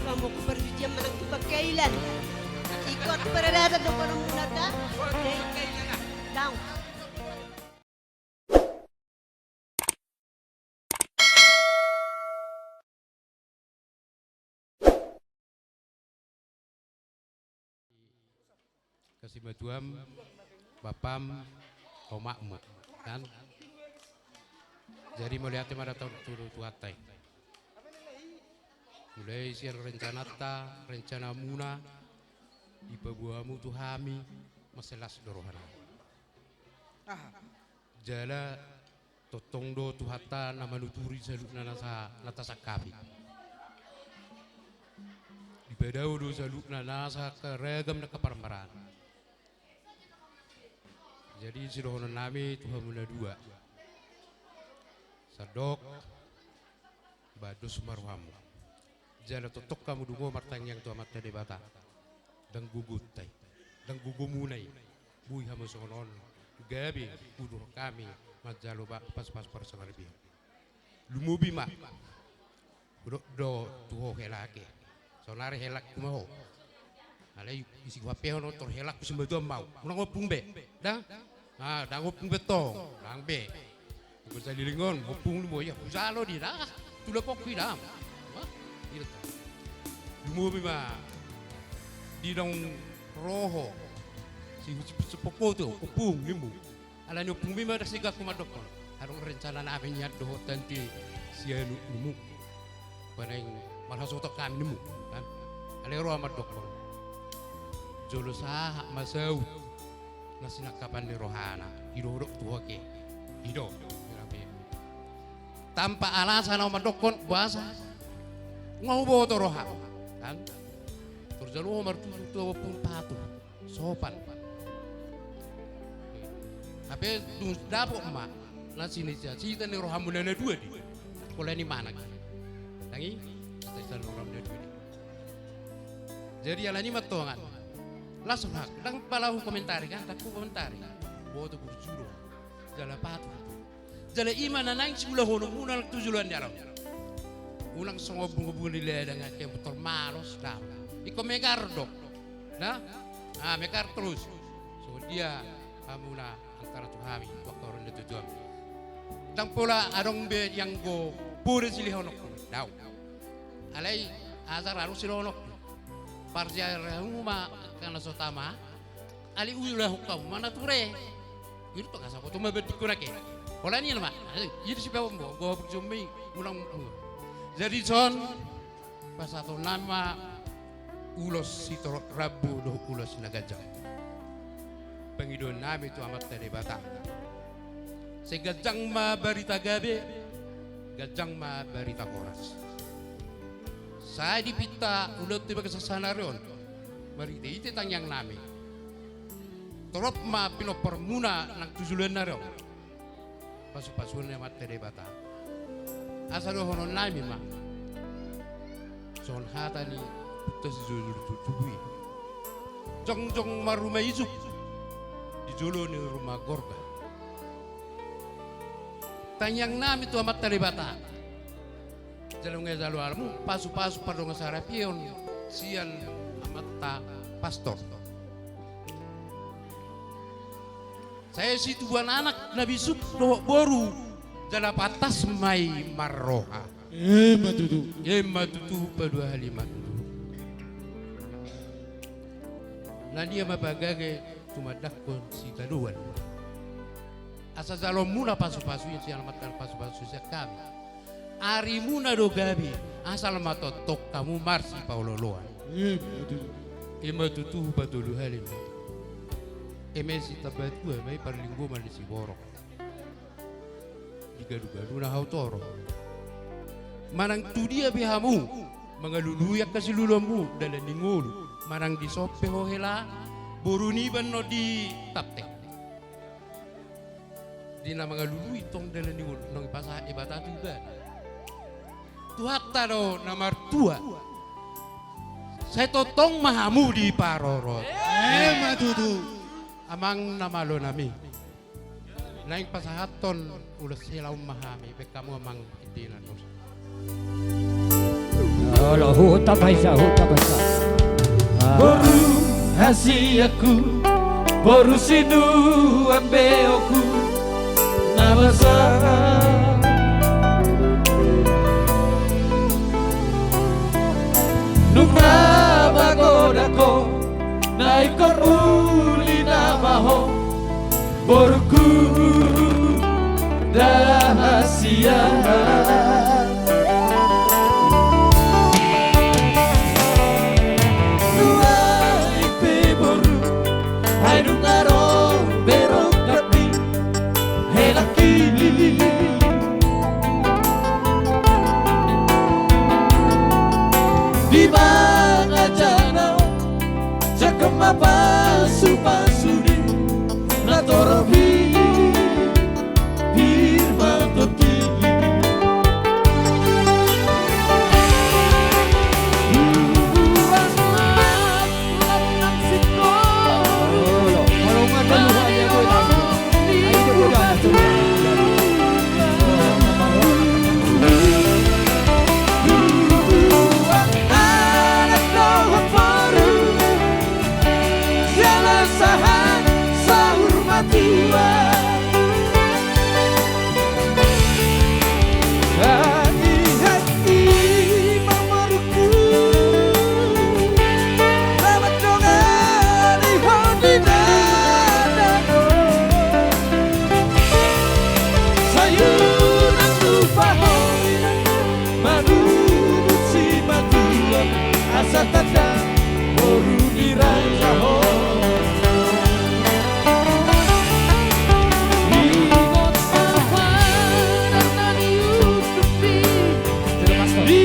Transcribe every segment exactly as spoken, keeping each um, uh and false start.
Pamuku parjujian manang tu pangkailan. Ikot paradatan do panamuna ta. Dai. Daong. Kasi matuam, bapam, omakmu, kan? Jadi mauliate ma da tu, tu, tu Tuhanta i. Mulai sian rencananta, rencanamuna, dipaboa hamu tu hami, marlas do rohana. Aha. Jala tongtong do Tuhanta na manuturi saluhutna nasa na tasangkapi. Dipadao do saluhutna nasa ragam na parmaraan. Jadi sidohonon nami tu hamu na dua. Sandok, bahen dos ma rohamu. Jala tongtong hamu dungo martangiang tu Amanta Debata. Ndang gogonta i, ndang gogomuna i. Boi hamu songon on, gabe huduhon hami manjalo ba-, pasupasu parsangaripeon. Lumobi ma. Hudok do tu ho hela ake. Saonari helangku ma ho. Alai isi huampehon on tor helangku simatuam ma au. Unang ompung be. Da? Ah, ndang ompung be tong. Ndang be. Anggo saleleng on, ompung ni mo ia. Hujalo di da. Tulangku i da. Wah, iya ta. Lumobi ma. Di naung ro ho. Si, si, si poko tu, ompung nimmu. Alani ompungmi ma da sigak mandokkon. Adong rencana nami nian dohot tanti sianu numu. Panaing marhasohotan hami nimmu, kan? Alai ro au mandokkon. Jolo sahat ma saut. Na sinangkapan ni rohana. I do hudok tu ho ake. I do. Tanpa alasan au mandokkon, boasa? Nga huboto roha. Kan? Tor jalo ho martutur tu ompung patuh. Sopan. Hape dung dapot ma na sinita-sita ni rohamuna na dua di. Pola ni manang. Tangi, sinita-sita ni rohamuna na dua di. Jadi alani ma tongan. Las rohangku, ndang pala hukomentari kan, ndang hukomentari. Boto burju do. Jala patuh. Jala i ma na naeng siulahononmuna nang tu joloan ni ari on. Unang songon bunga-bunga ni ladang ate tor malos da. Ingkon megar do. Na? Ah, megar torus. Songon dia hamuna antara tu hami, tu angka orang na tujuan. Ndang pola adong be dianggo poda silehononku. Daong. Alai asa rarung silehononku. Parsiaranmu ma angka na so tama. Alai ulahon hamu ma na ture. Ido tong asa boto ma bandingkon ake. Pola ni ma. Jadi sipaon bo go burju mi ulang. Jadi son pasahaton nami ma ulos sitorop rambu dohot ulos na ganjang. Pangidoan nami tu Amanta Debata. Sai ganjang ma barita gabe, ganjang ma barita horas. Sai dipinta ulaon tu bagasan saonari on. Marhite-hite tangiang nami. Torop ma pinomparmuna nang tu joloan ni ari on. Pasu-pasuon ni Amanta Debata. Asa dohonon nami ma. Songon hata ni Punta Sijolo Tutubu i. Jongjong ma ruma ijuk di jolo ni ruma gorga. Tangiang nami tu Amanta Debata. Jalo nge jalo alamu pasu-pasu pardongan sarapion sian amanta pastor. Sai situbuan anak na bisuk dohot boru jala pantas ma i marroha. Ima tutu. Ima tutu, padua hali ma tutu. Na dia ma pagabe tumandangkon sitadoan. Asa jaloonmuna pasu-pasu i sian amanta pasu-pasu sian hami. Arimuna do gabe, asal ma tongtong hamu marsipaolo-oloan. Ima tutu. Ima tutu patolu hali ma. Eme sitambatua ma i parlinggoman ni siborok. Di galu-galuna hau toro. Manang tu dia pe hamu mangalului angka siluluanmu dalan ni ngolu. Manang dison pe ho hela boru niba annon di Taptek. Di na mangalului tong dalan ni ngolu naung dipasahat Debata tu ibana. Tuhanta do na martua. Sai tongtong ma hamu diparorot. Ima tutu. Amang na malo nami. Naeng pasahathon ulos hela on ma hami, baen hamu amang indahan. Olo, huta paisa, huta paisa. Ah. Boru hasianku, boru sinuan beokku, na basa. Nunga magodang ho, na ingkon uli nama ho, boruku da hasian. Nuaeng pe boru, ai nunga ro be rongkapmi, helangki. Di mangajana on, jangkon ma pasupasumi, na torop i pir ma tonti. Olo, olo, olo. Sayuran tu pahori, manurut simatua, asa tanda boru ni raja ho. Ingot ma padan na niundupi, di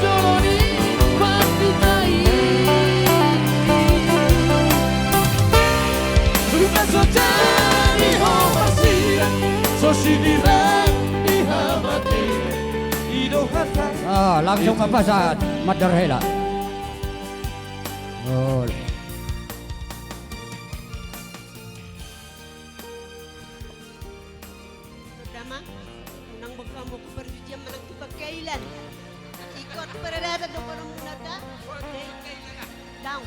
jolo ni pandita i. Nunga so jadi ho marsilang, so sinirang ni hamatean, i do harta. Ah, langsung ma pasahat, mandar hela. Oh. Damang, unang bokka-bokka parjujian manang tu pangkailan. Ikut paradaton do kono munata. Daong.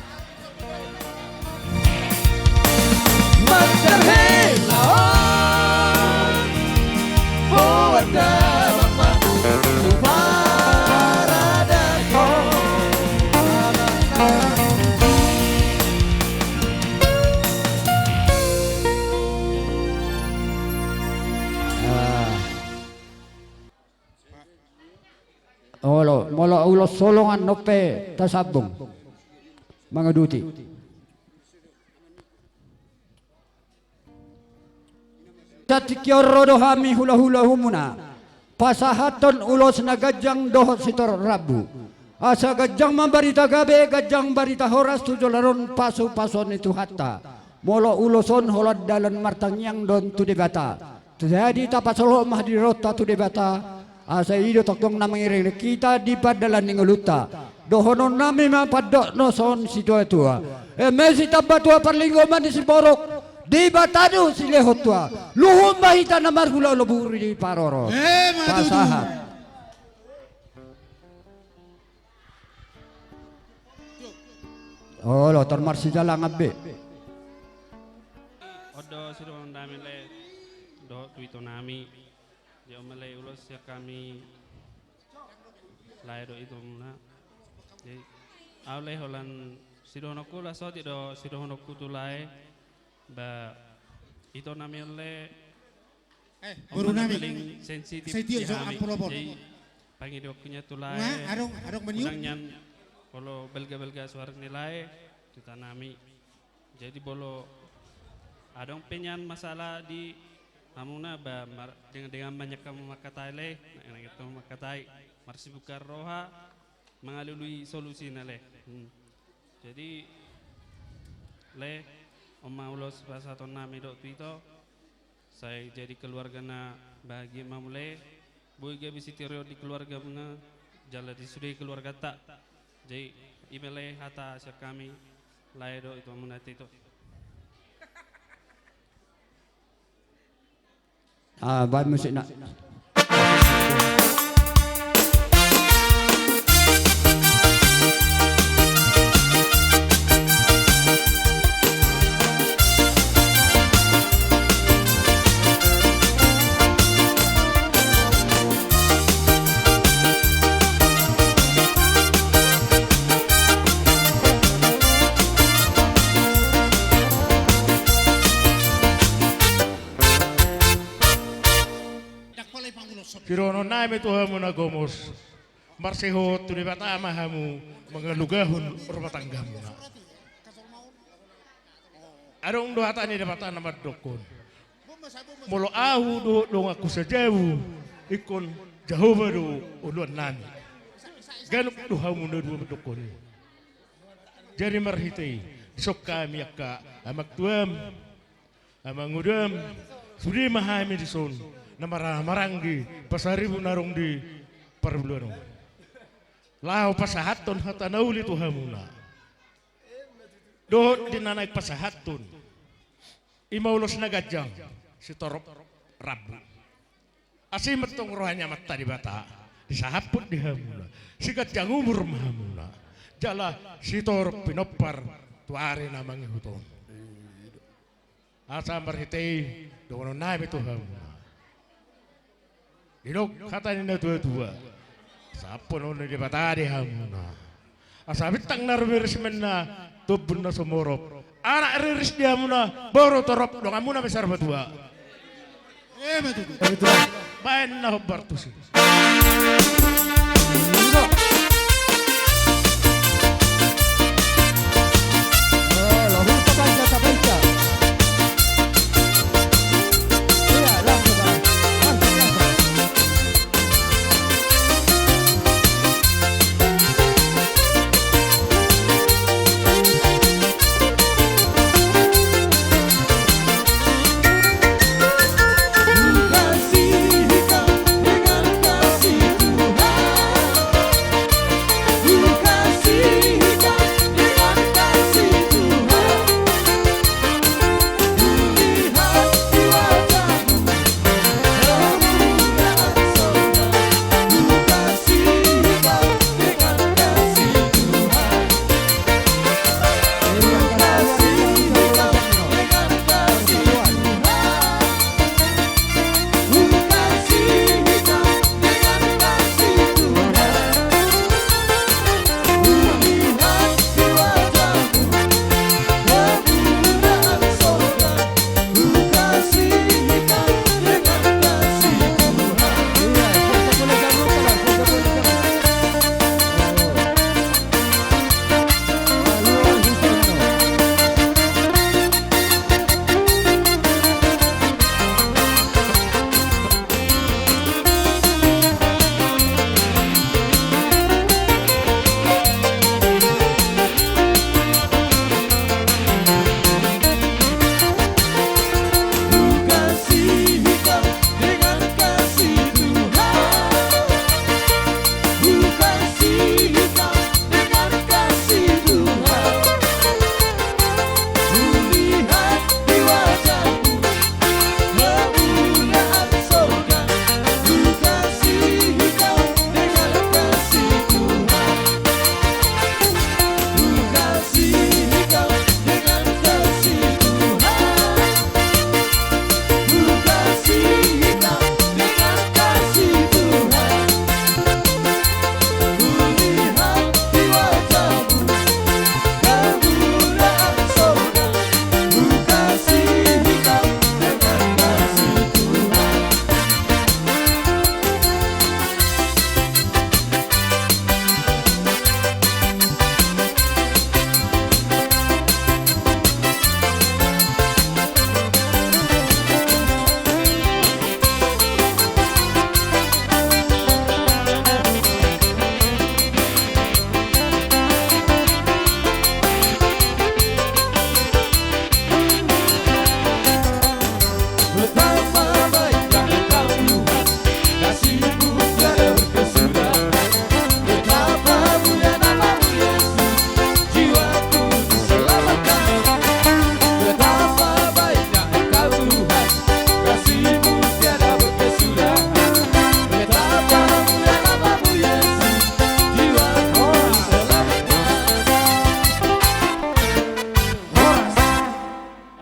Mandarhela on, boan damang ma tu paradaton. Ah. Olo, molo ulos holongan on pe tasambung. Mangaduti. Tingki on ro do hami hula-hulamuna pasahathon ulos na ganjang dohot sitorop rambu. Asa ganjang ma barita gabe, ganjang barita horas tu joloan on, pasupasuon ni Tuhanta. Molo ulos on holan dalan martangiang do on tu Debata. Jadi tapasolhot ma hadironta tu Debata, asa i do tongtong na mangiring hita di pardalan ni ngolunta. Dohononnami ma pandok na songon situa-tua: Eme sitamba tua, parlinggoman ni siborok, Debata do silehon tua. Luhut ma hita na marhula loburi di parorot. Emma tutu. Pasahat. Olo, tor marsijalangan be. On do sidohononnami, lae, dohot tu itonami. Jadi on ma, lae, ulos sian hami, lae, dohot itomuna. Jadi ahu, lae, holan sidohononku, lae, saotik do sidohononku tu lae. Ba itonami on, lae, eh, borunami, paling sensitif. Sai tio di jo hami. Amplop on. Jadi pangidoanku nian tu lae. Nga, adong, adong maniup. Unang nian molo balga-balga suara ni lae tu itonami. Jadi molo adong pe nian masalah di hamuna, ba mar-, dengan, dengan banyak hamu mangkatai, lae, na, na, na mangkatai, marsibukaan roha, mangalului solusina, lae. Hmm. Jadi, lae, on ma ulos pasahatonnami dohot tu ito. Sai jadi keluarga na bahagia ma hamu, lae. Boi gabe sitio di keluargamuna jala di sude keluarganta. Jadi i ma, lae, hata sian hami, lae, dohot itomuna, ito. Ah, baen musikna. nami tu hamu na gomos. Marsihol tu Debata ma hamu mangalugahon rumah tanggamuna. Adong do hata ni Debata na mandokkon, molo ahu dohot donganku sajabu, ingkon Jahowa do oloan nami. Ganup do hamu na dua mandokkon i. Jadi marhite i, dison hami angka amang tuam, amang udam, sude ma hami dison na mara-, maranggi pasaribu na adong di parbulan on. Laho pasahathon hata na uli tu hamuna. Dohot di na naeng pasahathon, i ma ulos na ganjang, sitorop rambu. Asi ma antong roha ni Amanta Debata, disahaphon di hamuna siganjang umur ma hamuna, jala sitorop pinompar tu ari na mangihut on. Asa marhite i dohonon nami tu hamuna. Didok hata ni na tua-tua, sahaphon ni Debata di hamuna. Asa bintang na rumiris ma ninna, tombun na sumorop, anak riris di hamuna, boru torop, donganmuna ma i Sarbatua. Ima tutu. Baen na hombar tusi.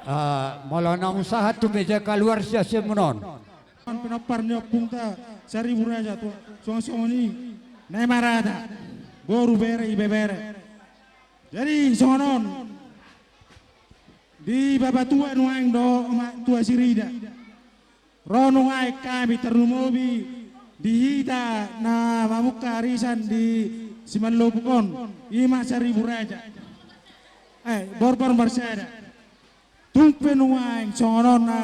Ah, molo naung sahat tu meja kaluar sian siamun on. Pinompar ni ompungta Saribu Raja tu, songon songon i, nai marata, boru, bere, ibebere. Jadi songon on, di bapatua nuaeng dohot matua sirida, ro nuaeng hami tarlumobi Di hita na mamungka arisan di Simalopuk on, i ma Saribu Raja. Eh, Borbor Marsada. Tung pe nuaeng songon on na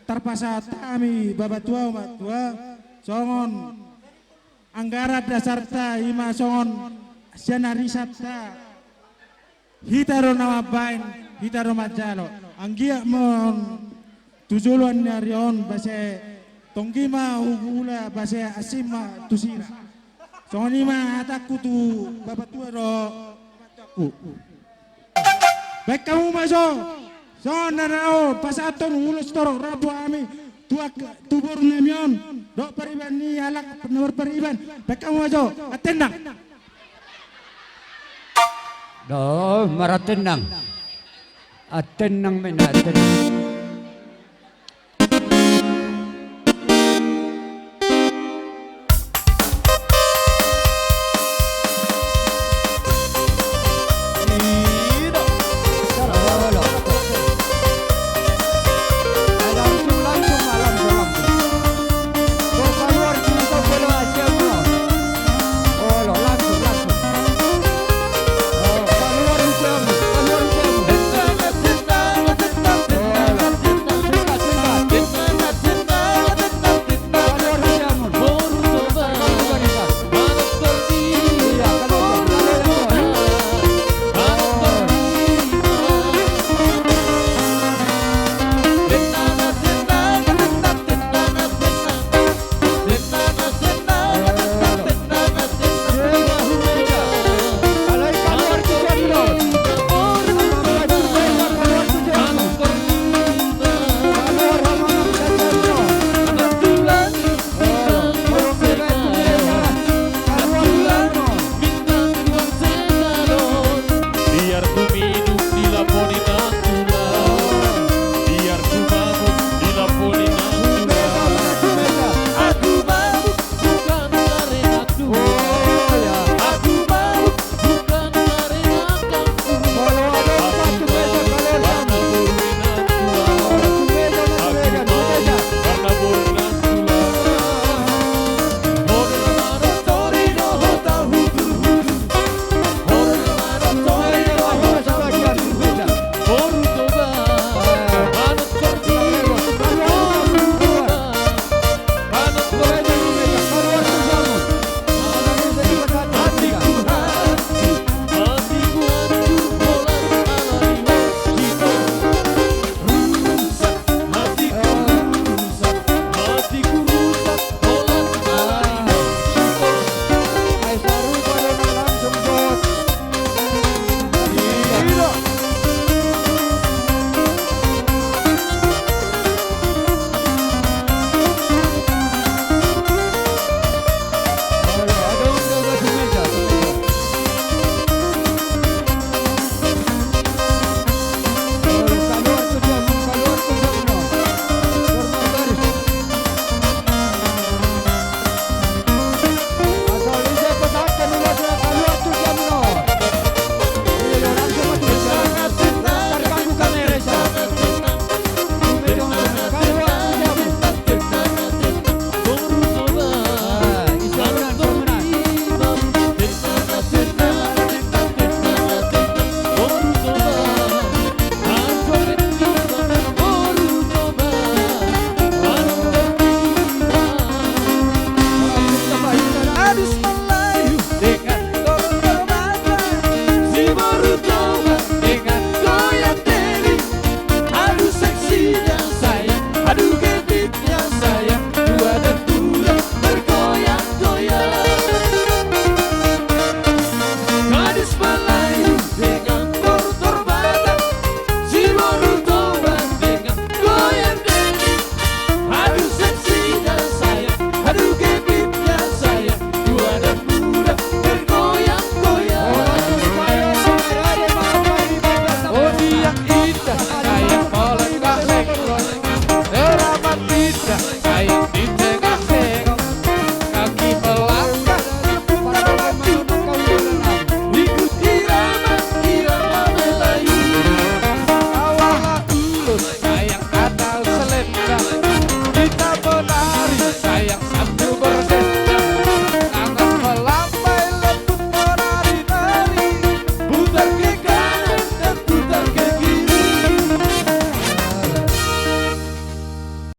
tarpasahat hami bapatua, omaktua, songon anggaran dasarta, i ma songon sian arisanta. Hita do na mambaen, hita do manjalo. Anggiat ma on tu joloan ni ari on, boasa tonggi ma hugula, boasa asing ma tu sira. Songon i ma hatangku tu bapatua dohot omaktuangku. Baen hamu ma jo. Songon na laho pasahathon ulos torop rambu hami tu ak-, tu boru nami on dohot pariban ni halak na marpariban. Baen hamu ma jo. Antennang. Do, marantennang. Antennang ma i, antennang.